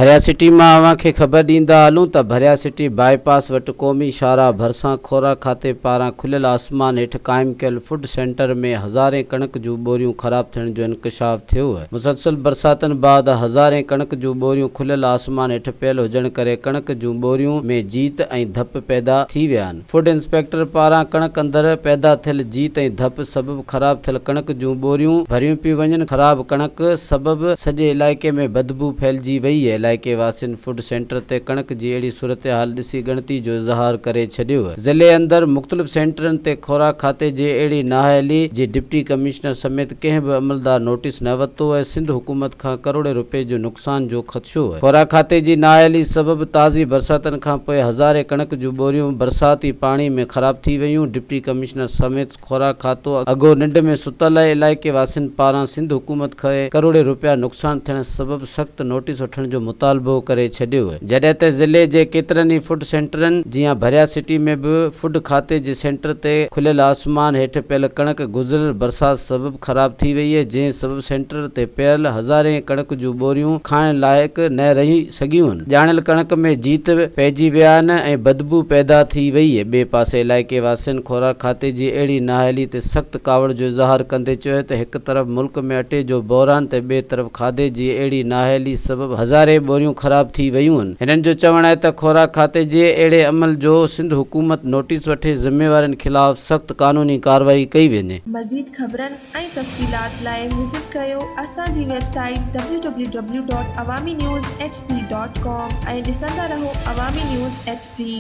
ڀريا city مان اوهان کي خبر ڏيندا هلون ته ڀريا سٽي باء پاس وٽ قومي شاهراهه ڀرسان خوراڪ کاتي پاران کليل آسمان هيٺ قائم ڪيل فوڊ سينٽر ۾ هزارين ڪڻڪ جون ٻوريون خراب ٿيڻ جو انڪشاف ٿيو. مسلسل برساتن بعد هزارين ڪڻڪ جون ٻوريون کليل آسمان هيٺ پيل هجڻ ڪري ڪڻڪ جون ٻوريون ۾ جيت ۽ ڌپ پيدا ٿي ويا آهن. فوڊ انسپيڪٽر پاران ڪڻڪ اندر پيدا ٿيل جيت ۽ ڌپ سبب خراب ٿيل ڪڻڪ جون ٻوريون ڀريون پيون وڃن، خراب ڪڻڪ سبب سڄي علائقي ۾ بدبو ڦهلجي وئي، علائقي واسين فوڊ سينٽر تي ڪڻڪ جي اهڙي صورتحال ڏسي ڳڻتي جو اظهار ڪري ڇڏيو. ضلعي اندر مختلف سينٽرن تي خوراڪ کاتي جي اهڙي نااهلي جي ڊپٽي ڪمشنر سميت ڪنهن به عملدار نوٽيس نه ورتو ۽ سنڌ حڪومت کان ڪروڙين روپين جو نقصان جو خدشو آهي. خوراڪ کاتي جي نااهلي سبب تازي برساتن کانپوء هزارين ڪڻڪ جون ٻوريون برساتي پاڻي ۾ خراب ٿي ويون، ڊپٽي ڪمشنر سميت خوراڪ کاتو اگهو ننڊ ۾ ستل آهي، علائقي واسين پاران سنڌ حڪومت کي ڪروڙين روپيا نقصان ٿيڻ سبب سخت نوٽيس وٺڻ جو مطالبو ڪري ڇڏيو آهي. جڏهن ته ضلعي جي ڪيترن ئي فوڊ سينٽرن جيان ڀريا سٽي ۾ به فوڊ کاتي جي سينٽر تي کليل آسمان هيٺ پيل ڪڻڪ گذريل برسات سبب خراب ٿي وئي آهي جنهن سبب سينٽر تي پيل هزارين ڪڻڪ جون ٻوريون کائڻ لائق نه رهي سگهيون آهن. ڄاڻيل ڪڻڪ ۾ جيت پئجي ويا آهن ۽ بدبو پيدا ٿي وئي. ٻئي پاسي علائقي واسين خوراڪ کاتي جي اهڙي نااهلي تي سخت ڪاوڙ جو اظهار ڪندي چيو ته هڪ طرف ملڪ ۾ اٽي جو بحران ته ٻئي طرف کاڌي جي اهڙي نااهلي سبب هزارين ٻوريون خراب ٿي ويون آهن. هنن جو چوڻ آهي ته خوراڪ کاتي جي اهڙي عمل جو سنڌ حڪومت نوٽيس وٺي ذميوارن خلاف سخت قانوني ڪارروائي ڪئي وڃي. مزيد خبرن ۽ تفصيلات لاء وزٽ ڪريو اسان جي website W W W dot Awami news H D dot com ۽ ڏسندا رهو عوامي نيوز ايڇ ڊي.